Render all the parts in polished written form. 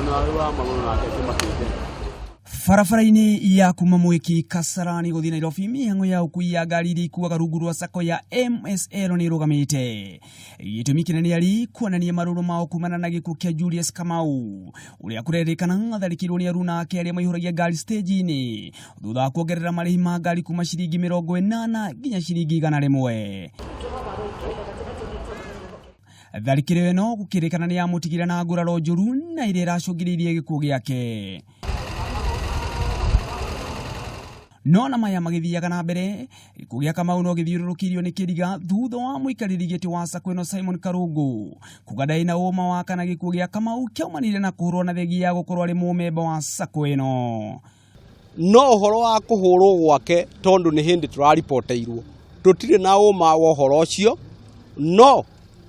Ona rĩu wa magũrũ nake akĩmakĩte. Barabara-inĩ ya kuma Mwiki Kasarani gũthiĩ Nairobi, mĩhang'o ya ũkui ya ngari iria ikuaga rungu rwa sacco ya MSL nĩ ĩrũgamĩte. Gĩtũmi kĩnene arĩ kuonania marũrũ mao kumana na gĩkuũ kĩa Julius Kamau, ũrĩa kũrerĩkana atharĩkĩirwo nĩ aruna ake arĩa maihũragia ngari stage-inĩ thutha wa kuongerera marĩhi ma ngari kuma ciringi 80 nginya ciringi 100. Tharĩkĩro ĩno gũkĩrĩkana nĩ yamũtigire na nguraro njũru na ĩrĩa ĩracũngĩrĩirie gĩkuũ gĩake. No na maya magĩthiaga na mbere, gĩkuũ gĩa Kamau no gĩthiũrũrũkĩirio nĩ kĩriga thutha wa mũikarĩri gĩtĩ wa sacco ĩno Simon Karũngũ kuga ndarĩ na ũma wa kana gĩkuũ gĩa Kamau kĩaumanire na kũhũrwo na thegi ya gũkorwo arĩ mũmemba wa sacco ĩno. No ũhoro wa kũhũrwo gwake tondũ nĩ hĩndĩ tũraripoteirwo, tũtirĩ na ũma wa ũhoro ũcio, no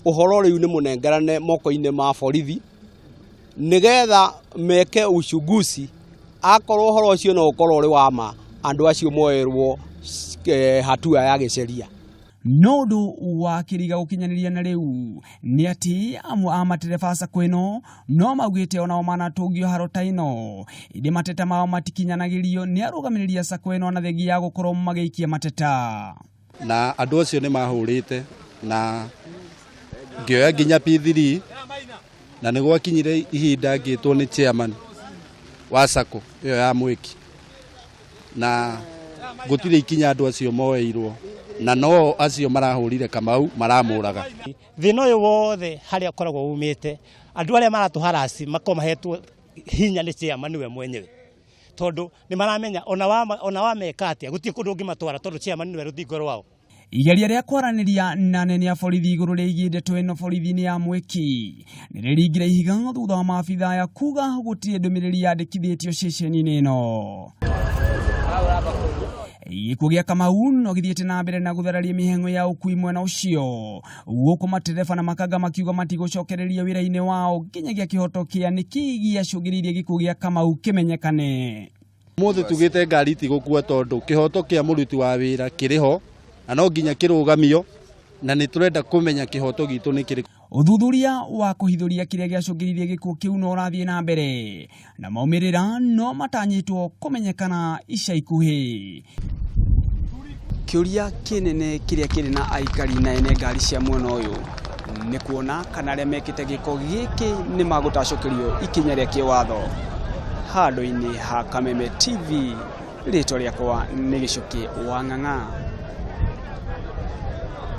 ũhoro rĩu nĩ mũnengerane moko-inĩ ma borithi nĩgetha meke uchunguzi, akorwo ũhoro ũcio no ũkorwo ũrĩ wa ma, andũ acio moerwo hatua ya gĩceria. No ũndũ wa kĩriga gũkinyanĩria na rĩu nĩ atĩ amwe a matereba sacco ĩno no maugĩte onao manatũngio haro ta ĩno, ĩndĩ mateta mao matikinyanagĩrio nĩ arũgamĩrĩri a sacco ĩno na thengia ya gũkorwo magĩikia mateta. Na andũ acio nĩ mahũrĩte na ngĩoya nginya P3, na nĩ gwakinyire ihinda ngĩtwo nĩ chairman wa sacco ĩyo ya Mwiki, na gũtirĩ ikinya andũ acio moeirwo, na no acio marahũrire Kamau maramũraga. Thĩna ũyũ wothe harĩa ũkoragwo umĩte, andũ arĩa maratũharasi makoragwo mahetwo hinya nĩ chairman we mwenyewe, tondũ nĩ maramenya ona wameka atĩa gũtirĩ kũndũ ũngĩmatwara, tondũ chairman nĩwe rũthingo rwao. Igeria rĩa kwaranĩria na anene a borithi igũrũ rĩgiĩ ndeto ĩno borithi-inĩ ya Mwiki nĩ rĩringire ihiga thutha wa maabitha aya kuga gũtirĩ ndũmĩrĩri yandĩkithĩtio ceceni-inĩ ĩno. Gĩkuũ gĩa Kamau no gĩthiĩte na mbere na gũthararia mĩhang'o ya ũkui mwena ũcio, gũkũ matereba na makanga makiuga matigũcokereria wĩra-inĩ wao nginyagia kĩhoto kĩa nĩkĩ gĩacũngĩrĩirie gĩkuũ gĩa Kamau kĩmenyekane. Mũthĩ tugĩte ngari itigũkua tondũ kĩhoto kĩa mũruti wa wĩra kĩrĩ ho na no nginya kĩrũgamio, na nĩ tũrenda kũmenya kĩhoto gitũ nĩ kĩrĩkũ. Ũthuthuria wa kũhithũria kĩrĩa gĩacũngĩrĩirie gĩkuũ kĩu no ũrathiĩ na mbere na maumĩrĩra no matanyĩtwo kũmenyekana ica ikuhĩ. Kĩũria kĩnene kĩrĩa kĩrĩ na aikari na ene ngari cia mwena ũyũ nĩ kuona kana arĩa mekĩte gĩko gĩkĩ nĩ magũtacũkĩrio ikinya rĩa kĩwatho. Handũ-inĩ ha Kameme TV, rĩtwa rĩakwa nĩ Gĩcũkĩ wa Ng'ang'a.